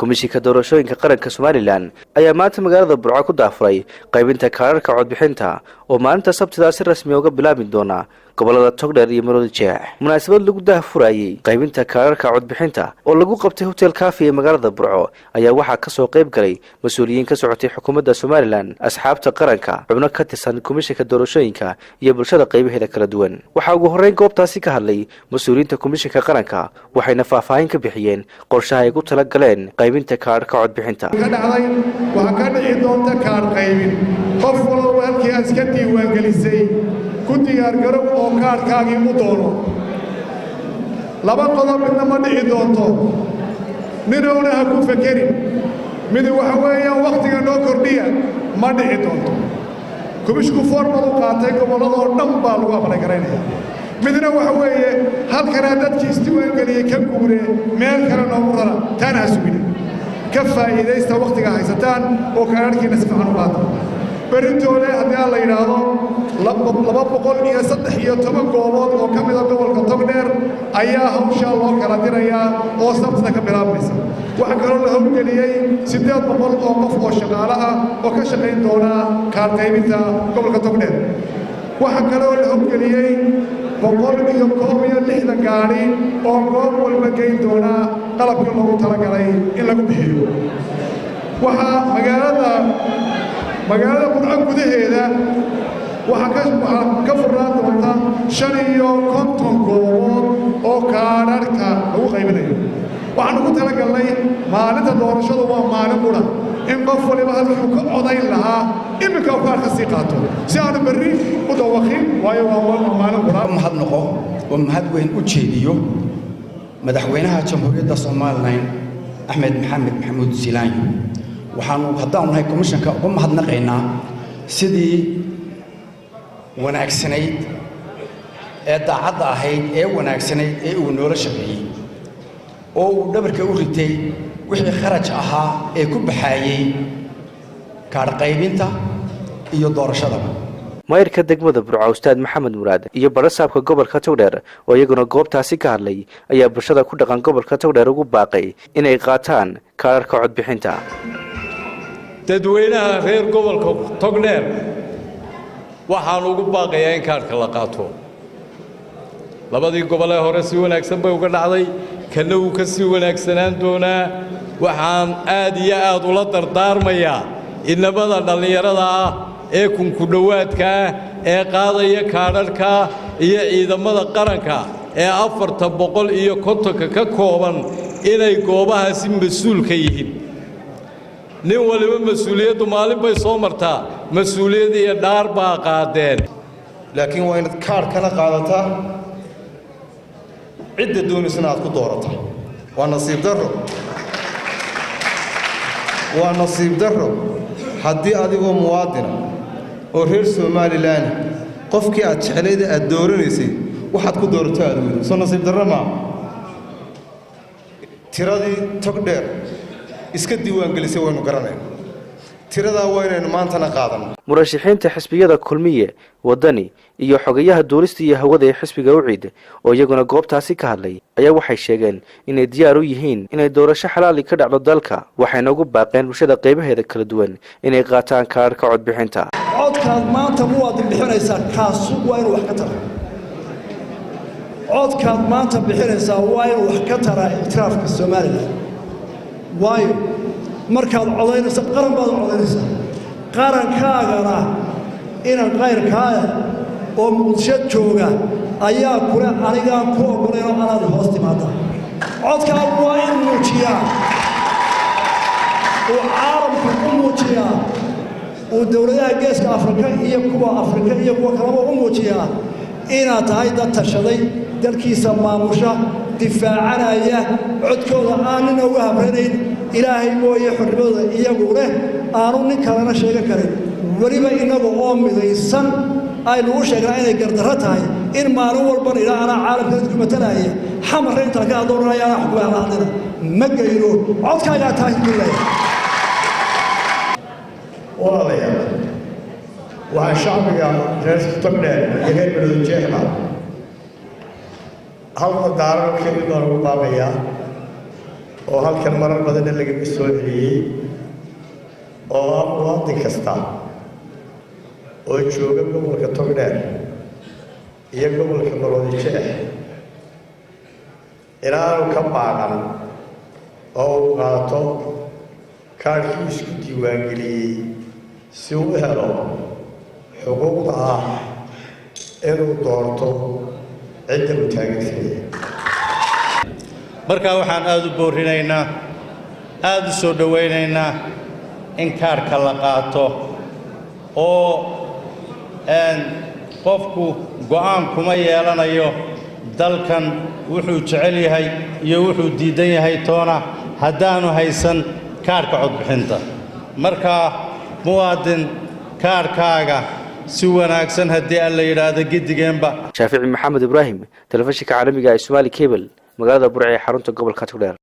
Komishinka Doorashooyinka Qaranka Somaliland ayaa maanta magaalada Burco ku daahfuray qaybinta kaararka codbixinta oo maalinta Sabtidaa si rasmi uga bilaabmi doona gobolada Togdheer iyo Maroodi Jeex. Munaasabad lagu daahfurayey qaybinta kaararka codbixinta oo lagu qabtay Hotel Kaafi ee magaalada Burco ayaa waxaa kasoo qayb galay mas-uuliyiin ka socotay xukuumadda Somaliland, asxaabta qaranka, xubno ka tirsan komishinka doorashooyinka iyo bulshada qaybaheeda kala duwan. Waxaa ugu horreyn goobtaasi ka hadlay mas-uuliyiinta komishinka qaranka, waxayna faahfaahin ka bixiyeen qorshaha ay ku tala galeen qaybinta kaararka codbixinta. Ka dhacday waxaa ka dhici doonta kaar qaybin. Qof walba halkii aad iska diiwaangelisay ku diyaargarow oo kaarhkaagii u doono. Laba qodob midna ma dhici doonto, ninowna ha ku fekerin. Midi waxa weeyaan wakhtiga noo kordhiya, ma dhici doonto. Komishku formal u qaatay, gobolladoo dhan baa lagu apply garaynaya. Midna waxa weeye halkanaa dadkii isdiiwaangeliyey ka guure, meel kale noogu rara, taana ha sugina. Ka faa'iidaysta wakhtiga haysataan oo kaadhkiinna si fiican u qaata. Berritoole haddii aan la yidhaahdo, 213 goobood oo ka mida gobolka Togdheer ayaa hawshaa loo kala dirayaa oo Sabtida ka bilaabmaysa. Waxaa kaloo la howlgeliyey 800 oo qof oo shaqaale ah oo ka shaqayn doona kaar qaybinta gobolka Togdheer. Waxaa kaloo la howlgeliyey 161 gaadhi oo goob walba geyn doona qalabkii loogu talagalay in lagu bixiyo. Waxaa magaalada Burco gudaheeda waxaa ka furnaan doonta 55 goobood oo kaadharhka lagu qaybinayo. Waxaanu ku talagalnay maalinta doorashadu waa maalin qura, in qof waliba halkii uu ka codayn lahaa iminka uu kaarka sii qaato, si aanu berri u dawaqin, waayo waa maalin qura. Mahadnaqo oo mahad weyn u jeediyo Madaxweynaha Jamhuuriyadda Somaliland, Axmed Maxamed Maxamuud Silaanyo. Waxaanu, haddaanu nahay komishanka, uga mahadnaqaynaa sidii wanaagsanayd ee daacadda ahayd ee wanaagsanayd ee uu noola shaqeeyey oo uu dhabarka u ritay wixii kharaj ahaa ee ku baxaayey kaadh qaybinta iyo doorashadaba. Maayirka degmada Burco, Ustaad Maxamed Muraad, iyo barasaabka gobolka Togdheer oo iyaguna goobtaasi ka hadlay ayaa bulshada ku dhaqan gobolka Togdheer ugu baaqay inay qaataan kaararka codbixinta. Dadweynaha reer gobolka Togdheer waxaan ugu baaqayaa in kaadhka la qaato. Labadii gobolee hore si wanaagsan bay uga dhacday, kanna wuu ka sii wanaagsanaan doonaa. Waxaan aad iyo aad ula dardaarmayaa inamada dhallinyarada ah ee kunku dhowaadka ah ee qaadaya kaadharhka iyo ciidamada qaranka ee 450-ka ka kooban inay goobahaasi mas-uul ka yihiin. Nin waliba mas-uuliyaddu maalin bay soo martaa, mas-uuliyad iyo dhaar baa qaadeen. Laakiin waa inaad kaadhkana qaadataa, cidda doonaysana aad ku doorataa. Waa nasiib darro, waa nasiib darro haddii adigoo muwaadina oo reer Somaliland qofkii aad jeclayda aad dooranaysay waxaad ku doorato aad weydo. Soo nasiib darro maa? Tiradii Togdheer iska diiwaangelisay waynu garanayna, tiradaa waa inaynu maantana qaadanno. Murashaxiinta xisbiyada Kulmiye, Wadani iyo xogayaha duulista iyo hawada ee xisbiga UCID oo iyaguna goobtaasi ka hadlay ayaa waxay sheegeen inay diyaar u yihiin inay doorasho xalaali ka dhacdo dalka, waxayna ugu baaqeen bulshada qaybaheeda kala duwan inay qaataan kaararka codbixinta. Codkaad maanta muwaadin bixinaysaa, kaasu waa inuu wax ka tara. Codkaad maanta bixinaysaa waa inuu wax ka taraa ictiraafka Somaliland, waayo markaad codaynayso qaran baad codaynaysaa. Qarankaagana inan qayrkaaya oo Muqdisho jooga ayaa kule anigaan ku oggolaynoo anaad hoos timaada. Codkaagu waa in muujiyaa, uu caalamka u muujiyaa, uu dowladaha Geeska Afrika iyo kuwa Afrika iyo kuwa kaleba u muujiyaa inaad tahay dad tashaday, dalkiisa maamusha, difaacanaya, codkooda aan nina uga habranayn Ilaahay mooye, xornimadooda iyagu leh, aanu nin kalena sheegan karin. Weliba innaga oo midaysan aynu u sheegnaa inay gardarro tahay in maalin walban ilaa anaa caalamka dadku matalaya Xamarra intaan ka adoonanaya anaa xukumay ala hadlina ma geyno. Codkaagaa tahay duulaya. Walaalayaal, waxaa shacbiga reer Togdheer iyo reer Maroodi Jeexba hal dardaaran kelmid baan ugu baaqayaa. Oo halkan marar badanna lagaga soo celiyey, oo ah muwaadin kasta oo jooga gobolka Togdheer iyo gobolka Maroodi Jeex inaanu ka baaqan oo uu qaato kaadhkii isku diiwaangeliyey si uu u helo xuquuqda ah inuu doorto cidda uu taageersanaya. Markaa waxaan aada u boorinaynaa, aada u soo dhowaynaynaa in kaarhka la qaato, oo qofku go'aan kuma yeelanayo dalkan wuxuu jecel yahay iyo wuxuu diidan yahay toona haddaanu haysan kaarhka codbixinta. Markaa muwaadin, kaarhkaaga si wanaagsan haddii aan la yidhaahdo gedigeenba. Shaafici Maxamed Ibraahim, telefishinka caalamiga ee Somaali Cable, magaalada Burco ee xarunta gobolka Togdheer.